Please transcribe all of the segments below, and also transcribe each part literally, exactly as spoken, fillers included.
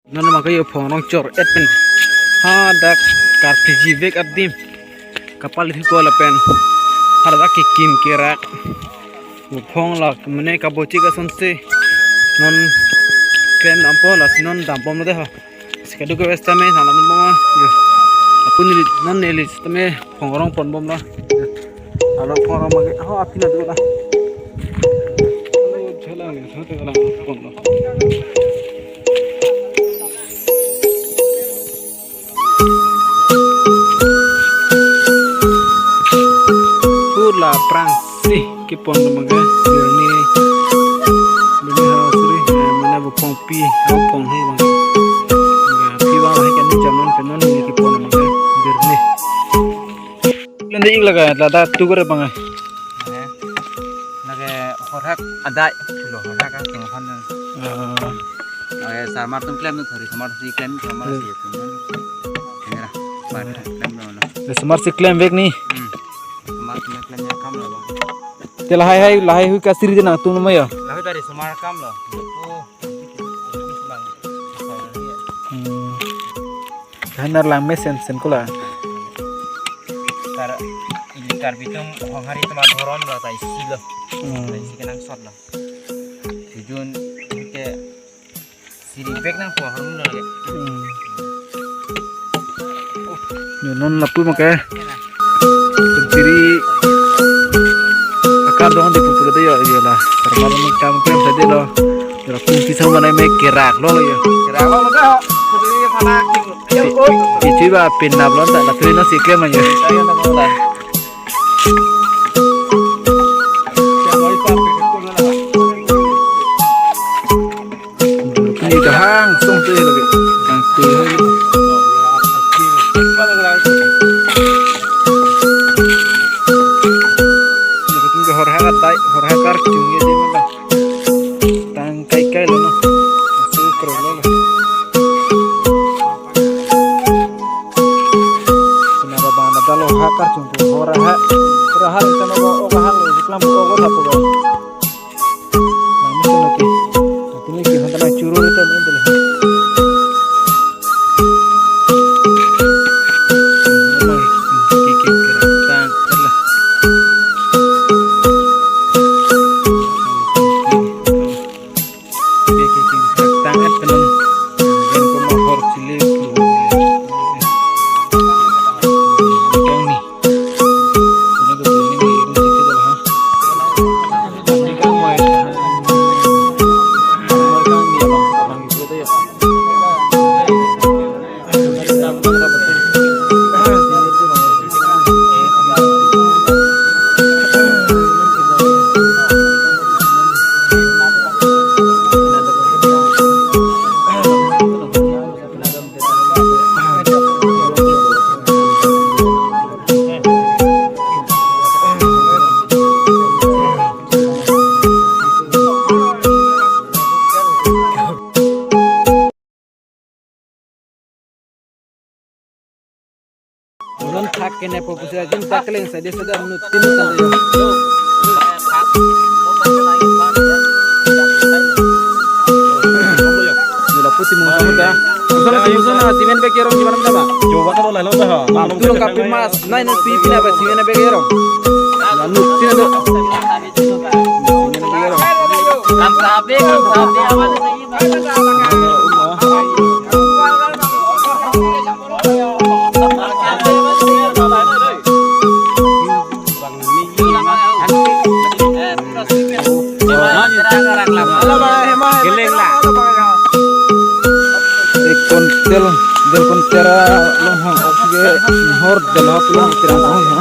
Non ma ke yo phong rong chor et pen. Hadak karphiji vek adim. Kapal itu ko lapen. Hadak kekim kerak. Yo phong la mene kabochi kasonsi. Non klem dampo lasi non dambomlo de ha. Si kadokave sitame nangdambom yo. Apun neli non neli sitame phong rong ponbomlo. Alo phong rong ma ke. Ho aphi na do la. Alo jhala ni, jhala ni, ponlo. Pur la prang si kepon lo ma ke birni. Birni ha suri, eh, mane bo phong pi, bo phong hal bang. Ga pi bang lahai kani jaman pen non ni kepon lo ma ke birni. Lende ik laga, lada tu gore bang. Lake horhak adai, lo horhak a, tong phan. Eh. Oke, sarmar atum klem tu thori, sarmar si klem, sarmar si klem. Ini lah, sarmar klem dulu. Le sarmar si klem vek ni. Hmm. Sarmar atum klem ya kam lo bang. Te lahai hai, lahai hui kasiri de nangtum lo ma yo. Lahai dari sarmar kam lo. Oh. Hmm. Hanar lang mesen sen kula. Kar, ili Karbi atum honghari atum adhorom lo, ta isi lo. Hmm. Ta isi kenangsot lo. Tujun ke siri bek nang pohon lo ke. Hmm. Yo non lapu ma ke. Siri akar dong di pupur de yo, yo la. Karmar mung kam klem tadi lo. Yo la pung kisau mana me kerak lo yo. Kerak lo lo dah. Kudu ini sana. Yo, Pi-, oh. Pichi ba pin nap lon ta la tui no si klem anyo. Saya nak ngolah. Saya mau itu apa ke tu lah. Ini dah hang song tu lagi. Hang tu lagi. Ini ke horhak atai, horhak karchung ye di mana. Tang kai kai lo no. Asu kro lo lo. Sina ba bana dalo ha karchung pu hora ha. Hora ha ita no bo oka ha lo, jiklam bo oka thapo ba. Lang mesen oke. Tapi ini gimana na churu itu ni dulu. Kiki kira tang lah. Tang et penon. Jen ko mahor chili. Tang ni. Ini tu ini ni ini tu dah ha. Ini kan mai. Mai kan ni abang abang itu tu ya. Ulun thak kene po pusi ajin thak keleng sa dia sudah menit tin sa dia. Jula puti mung sa muda. Musa na, musa na, simen bek kerong gimana muda ba? Coba kalau lalu dah. Bang, tulung kapin mas, nai nai pi pina ba simen bek kerong. Lalu sini tu. Simen bek kerong. Kam sabi, kam sabi, apa ni? Geleng la. Ek kontel, del kontel along hong oxygen hor del hop long tirang hong ha.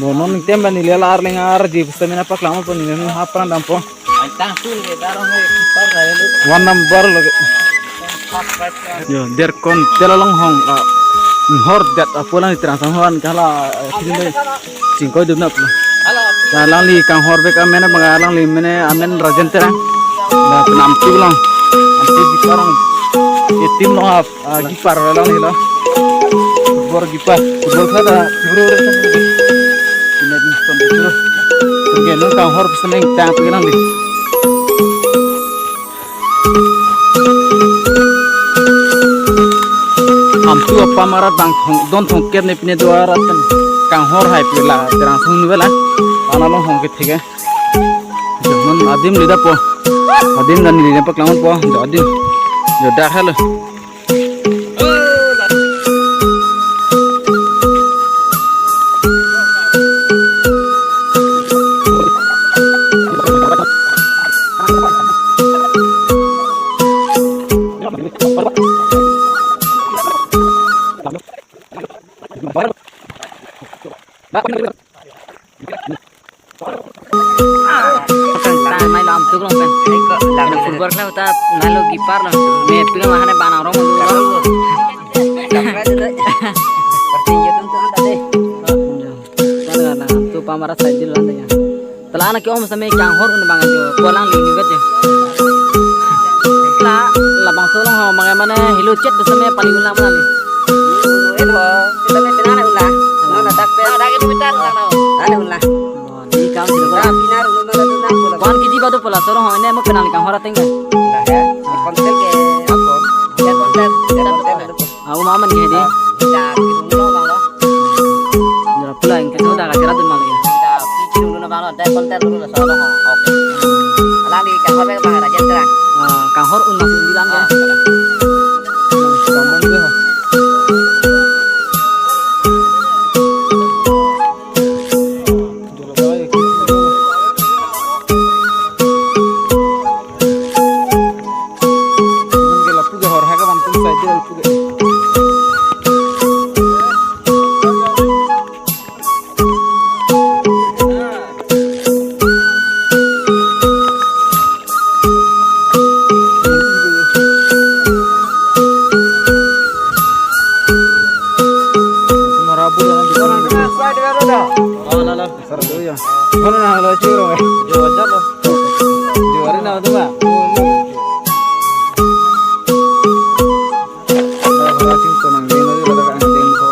Bonon tem ba neli la arleng arji stamina paklang pon neli ha pran dampo. One number lagi. Yo, der kontel along hong, ah, hor dat apo lang tirang sang hon kala, ah, sini deh. Singkoi dum nap. Alangli kanghor bek amen abang alangli mene amen Rajen Terang. Na penam tu lang. Anti di parang. Itim long ap. Ah, keeper lang hilo. Football keeper. Football kada. Bro, bro. Ini di stone bro. Tunggu nung kanghor peseneng tang pergi nang di. Lamtu apam arat bang thong, don thomkep ne pine do arat kan kanghor hai pila terang sung nubela. Ana long hong ke thik hai. Jaman adim lida po. Adim dan lida paklang po. Jo adim. Jo dak halo. Tang mai lam tuk long pen. Football kela ta nalo keeper long. Me pila mahane bana rong dulu. Lamtu apam arat side lo anta ya. Tela anak ke-ong same kanghor un bang jo. Kolang ling ni bet jo. La labangso along ho mane mane hilo chet same paling ulam lali. Eno, kita ne pina na ula. No na tak pe. Ada ke meter na no. Ada ula. Oh, di kam silo ko. Pina ru no na na ula. Kon kiji badu pola soro ho ne mo kenal kanghor ateng ke. Lah ya. Konten ke apa? Ya konten, ya konten. Aku maman ke di. Ya, kita dulu bang lo. Jara pula yang kita udah kacira dun malu ya. Ya, kita dulu bang lo. Dai konten dulu lah solo ho. Oke. Alangli kanghor bang raja terang. Ah, kanghor un masih bilang ya. Ah, terang. Sambung dulu. Sar tu ya. Mana na lo churo. Jo aja lo. Jo ari na tu ba. Ora sing tonang ding lo, ora ang ding lo.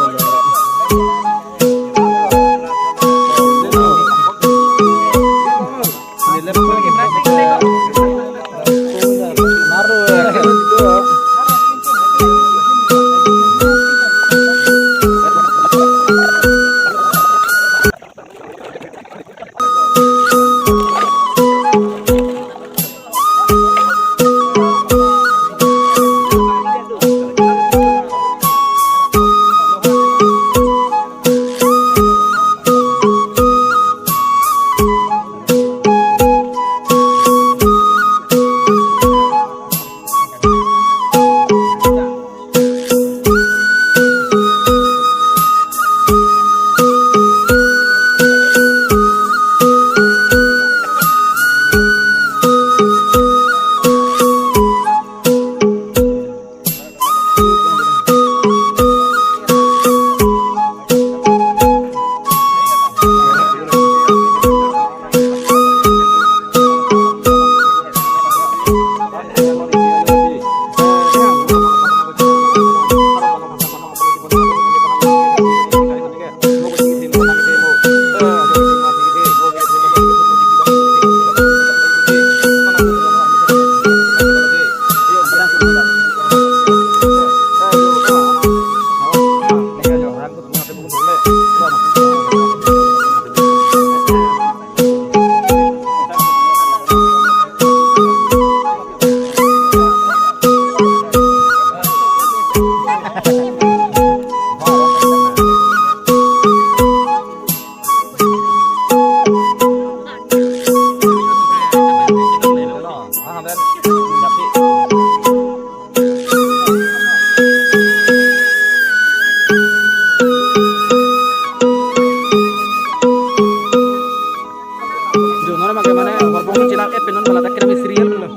Jo, non mane, horbong chila et pen non bala tak kira serial lo.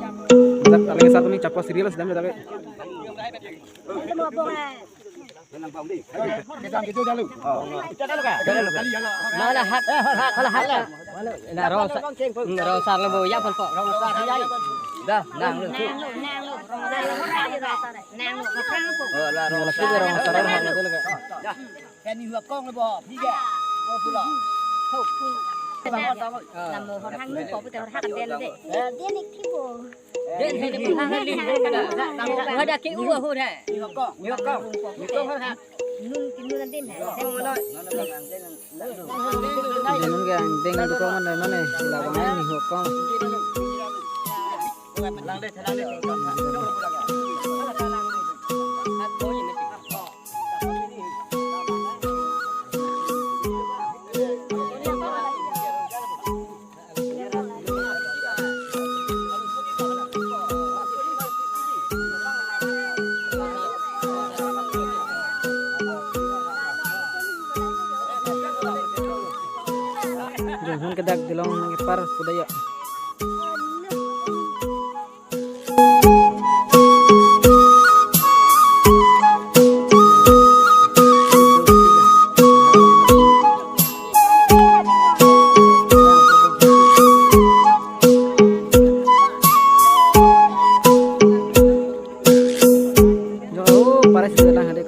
Tak aling sar kami chapa serial sedang tak. Mana hak, hak, hak, hak. Na rong sa, rong sar lo bo ya pon ko. Dah, nang lo. Nang lo, nang lo, rong sar lo. Nang lo, nang lo. Oh, la rong sar. Rong sar lo, hak lo. Kani hua kong lo bo, tiga. Oh, pula. Lamo horhang nung ko pute horhang den de. Den ik thibo. Den hai de horhang hai ling ko da. Wada ke u ahur hai. Nun ki nun adim hai. Denun ke angdeng duko mane mane labang ni hukom. Jongson kedak dilong nangkepar pudaya. Jo, oh, pares itu lang, ada